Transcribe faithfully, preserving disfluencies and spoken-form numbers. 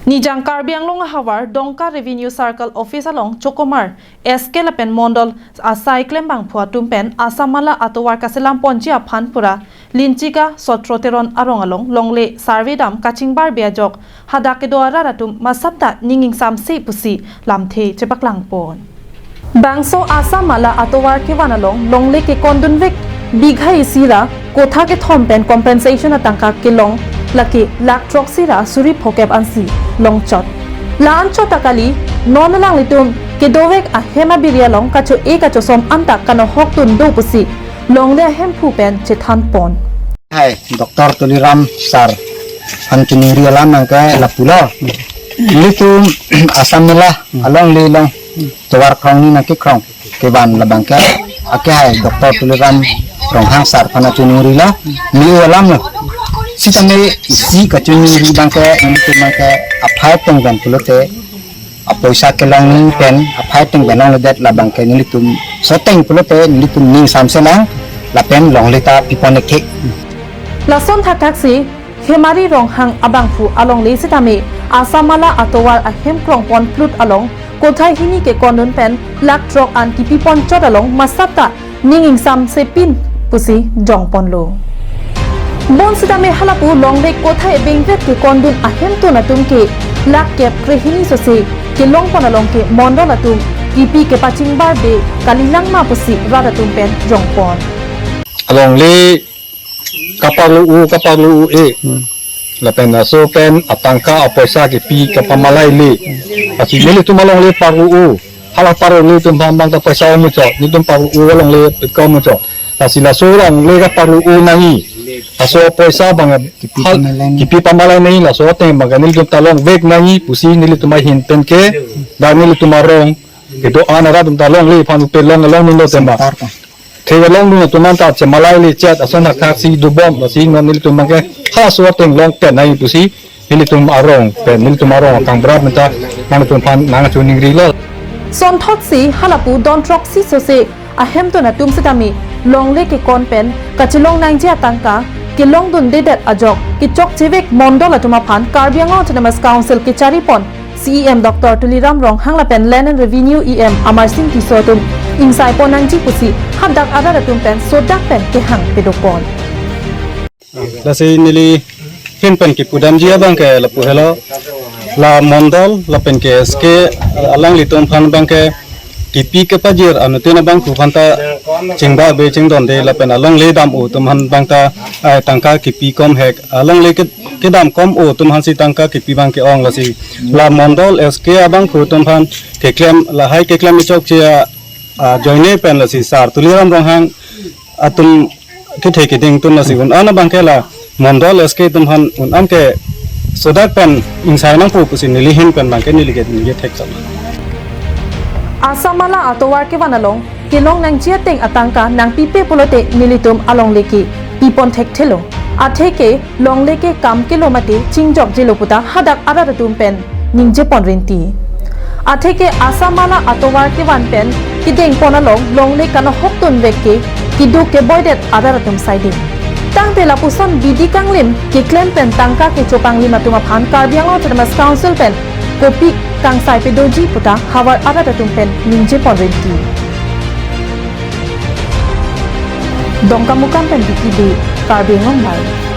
Nijang Karbi Anglong ahavar Dongka Revenue Circle Office along Chokomar S K lapen Mondol asai klembangphu atum pen Assam Mala atovar kaselam ponji aphan pura Linchika Sotro Teron arong along longle survey dam kachingbarbe ajok hadak kedo arat atum masapta ning ingsamse pusi lamthe chepaklangpon. Bangso Assam Mala atovar kevan along longle kekondunvek bigha isi ra kotha kethom pen compensation atangka kelong lake lakh throksi ra suri phokep ansi longchot. La-anchot ta kali, non alanglitum kedovek ahem abiri along kacho-e kachosom anta kanohok tun do pusi longle ahemphu pen chethanpon. Hai, Doctor Tuliram sir aphan chiningri alam nangke lapulo. Nelitum Assam Mala alongle along tovar krongni nangkekrong kevan labangke, ake hai Doctor Tuliram Ronghang sir aphan chiningrilo, me-o alamlo. Sitame isi kachiningri abangke, nelitum abangke aphai ateng pen pulote apoisa kelongni pen aphai ateng pen longledet labangke nelitum soteng pulote nelitum ning samselang lapen longle ta pipon ekthe. Lason thakthak si Hemari Ronghang abangphu alongle sitame Assam Mala atovar ahem krongpon plut along kotha hini kekondun pen lakh throk an kipipon chot along masapta ning ingsamsepin pusi jongponlo. Bonsitame halapu longle kotha ebengvet kekondun ahemtun atum ke lakh kep krehini sose kelongpon along ke mondol atum kipi kepachingbarbe kalilangma pusi rat atum pen jongpon. Alongle kaparlu-o, kaparlu-o e. Hmm. Lapen laso pen atangka apoisa kipi kapamalaile. Lasi nelitum alongle parlu-o. Hala parlu-o atum aphan abangta poisa o muchot. Nelitum parlu-o alongle pitka muchot. Lasi laso alongle kaparlu-o nangji. Laso poisa abang kipi hal pamalai nangji. Kipi pamalai nangji, laso ateng abang nelitum ta longvek nangji pusi nelitum ahin pen ke. Dak nelitum arong kedo-an arat atum ta longle aphan upe long along nunglo tema. Center pa. Theklong dun atum anta chemalaile chet ason thakthak si dobom, lasi non nelitum abangke halaso ateng longpen nangji pusi nelitum arong pen, nelitum arong kangbura pen ta nangtum aphan nangchiningrilo. Sonthot si halapu don throksi sose ahemtun atum sitame longle kekon pen kachelong nangji atangka kelongdundedet ajok kechokchevek mondol atum aphan Karbi Anglong Autonomous Council kecharipon C E M Doctor Tuliram Ronghang lapen Land and Revenue E M Amarsing Tisso atum ingsaipon nangji pusi hadak arat atum pen sodak pen kehang pedopon. Lasi neli ahin pen kipudamji abangke lapu helo, la mondol lapen ke S K alanglitum aphan abangke kipi kepajir anuttin abangphu aphanta chingbarbe chingdonde lapen alongle dam-o atum aphan abangta ai tangka kipi komhek, alongle ke kedam kom-o atum aphansi tangka kipi abangke ong, lasi la mondol S K abangphu atum aphan keklem, lahai keklem ichokche a, ajoine pen lasi sir Tuliram Ronghang atum kethe keding atum lasi un-an abangke la mondol S K atum aphan un-an ke sodak pen ingsai nangpo pusi neli ahin pen abangke neli ke neli thek chot. Assam Mala atovar kevan along kelong nangji ateng atangka nangpipe pulote nelitum alongle ke pipon thekthelo. Atheke longle ke kam kelo mate chingjokjelo puta hadak arat atum pen ningjepon rinti. Atheke Assam Mala atovar kevan pen kedengpon along longle kanohok tunvek ke keduk keboidet arat atum saiding. Tangte lapuson bidi kanglim keklem pen tangka kecho panglim atum aphan Karbi Anglong Autonomous Council pen kopi kangsai pedoji puta havar arat atum pen ningjepon rinti. Dongkamukam pen Vicky Bey, Karbi Anglong Live.